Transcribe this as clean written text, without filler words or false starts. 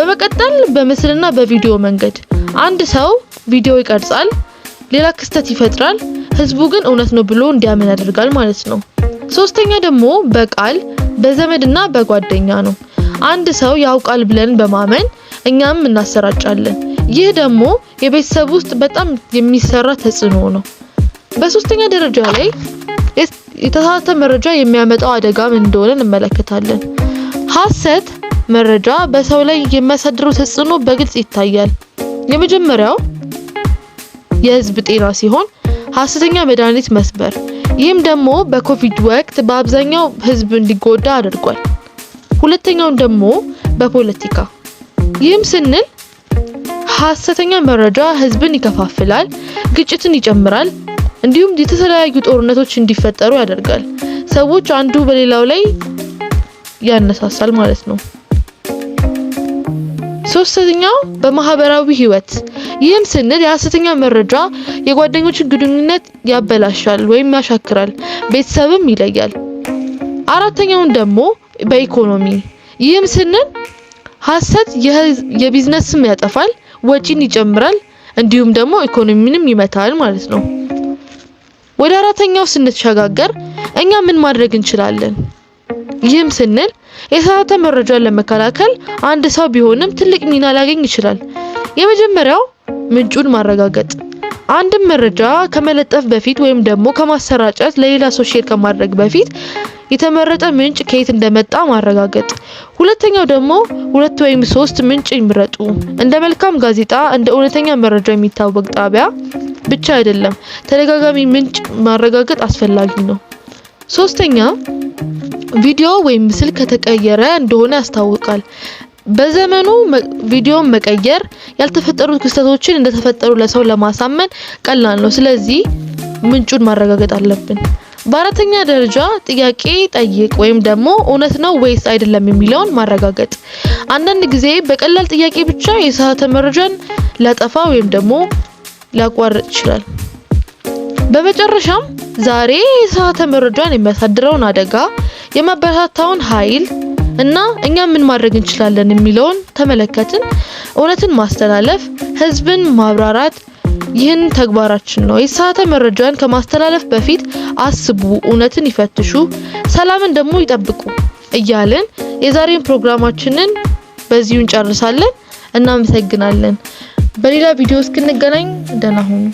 በመቀጠል በምስልና በቪዲዮ መንገድ አንድ ሰው ቪዲዮ ይቀርጻል፣ ሌላ ክስተት ይፈጥራል፣ ህዝቡ ግን እውነት ነው ብሎ እንዲያምን ያደርጋል ማለት ነው። ሶስተኛ ደግሞ በቃል፣ በዘመድና በጓደኛ ነው። አንድ ሰው ያውቃል ብለን በማመን እኛም እናሰራጫለን። ይህ ደግሞ የቤተሰብ ውስጥ በጣም የሚሰራ ተጽዕኖ ነው። በሶስተኛ ደረጃ ላይ የተሳሳተ መረጃ የሚያመጣው አደጋ ምን እንደሆነ እንመለከታለን። ሀሰት መረጃ በሰው ላይ የሚያሳድረው ተጽዕኖ በግልጽ ይታያል። የመጀመሪያው የህዝብ ጤና ሲሆን ሀሰተኛ መድኃኒት መስበር፣ ይህም ደግሞ በኮቪድ ወቅት በአብዛኛው ህዝብ እንዲጎዳ አድርጓል። ሁለተኛውን ደግሞ በፖለቲካ፣ ይህም ስንል ሀሰተኛ መረጃ ህዝብን ይከፋፍላል፣ ግጭትን ይጨምራል፣ እንዲሁም የተለያዩ ጦርነቶች እንዲፈጠሩ ያደርጋል። ሰዎች አንዱ በሌላው ላይ ያነሳሳል ማለት ነው። ሶስተኛው በማህበራዊ ህይወት፣ ይህም ስንል የሀሰተኛ መረጃ የጓደኞችን ግንኙነት ያበላሻል ወይም ያሻክራል፣ ቤተሰብም ይለያል። አራተኛውን ደግሞ በኢኮኖሚ፣ ይህም ስንል ሀሰት የቢዝነስ ስም ያጠፋል፣ ወጪን ይጨምራል፣ እንዲሁም ደግሞ ኢኮኖሚንም ይመታል ማለት ነው። ወደ አራተኛው ስንሸጋገር እኛ ምን ማድረግ እንችላለን? ይህም ስንል የተሳሳተ መረጃን ለመከላከል አንድ ሰው ቢሆንም ትልቅ ሚና ሊያገኝ ይችላል። የመጀመሪያው ምንጩን ማረጋገጥ። አንድን መረጃ ከመለጠፍ በፊት ወይም ደግሞ ከማሰራጨት፣ ለሌላ ሰው share ከማድረግ በፊት የተመረጠ ምንጭ ከየት እንደመጣ ማረጋገጥ። ሁለተኛው ደግሞ ሁለት ወይም ሶስት ምንጭ ይምረጡ። እንደ መልካም ጋዜጣ፣ እንደ እውነተኛ መረጃ የሚታወቅ ጣቢያ ብቻ አይደለም፣ ተደጋጋሚ ምንጭ ማረጋገጥ አስፈላጊ ነው። ሶስተኛ፣ ቪዲዮ ወይም ምስል ከተቀየረ እንደሆነ ያስታውቃል። በዘመኑ ቪዲዮን መቀየር፣ ያልተፈጠሩ ክስተቶችን እንደተፈጠሩ ለሰው ለማሳመን ቀላል ነው። ስለዚህ ምንጩን ማረጋገጥ አለብን። በአራተኛ ደረጃ ጥያቄ ጠይቅ ወይም ደግሞ እውነት ነው ወይስ አይደለም የሚለውን ማረጋገጥ። አንዳንድ ጊዜ በቀላል ጥያቄ ብቻ የተሳሳተ መረጃን ሊያጠፋ ወይም ደግሞ ሊያቋርጥ ይችላል። በመጨረሻም ዛሬ የተሳሳተ መረጃን የሚያሳድረውን አደጋ፣ የሚያበረታታውን ኃይል እና እኛ ምን ማድረግ እንችላለን የሚለውን ተመለከትን። እውነትን ማስተላለፍ፣ ህዝብን ማብራራት ይህን ተግባራችን ነው። የተሳሳተ መረጃን ከማስተላለፍ በፊት አስቡ፣ እውነትን ይፈትሹ፣ ሰላምን ደግሞ ይጠብቁ እያልን የዛሬን ፕሮግራማችንን በዚሁ እንጨርሳለን። እናመሰግናለን። በሌላ ቪዲዮ እስክንገናኝ ደህና ሁኑ።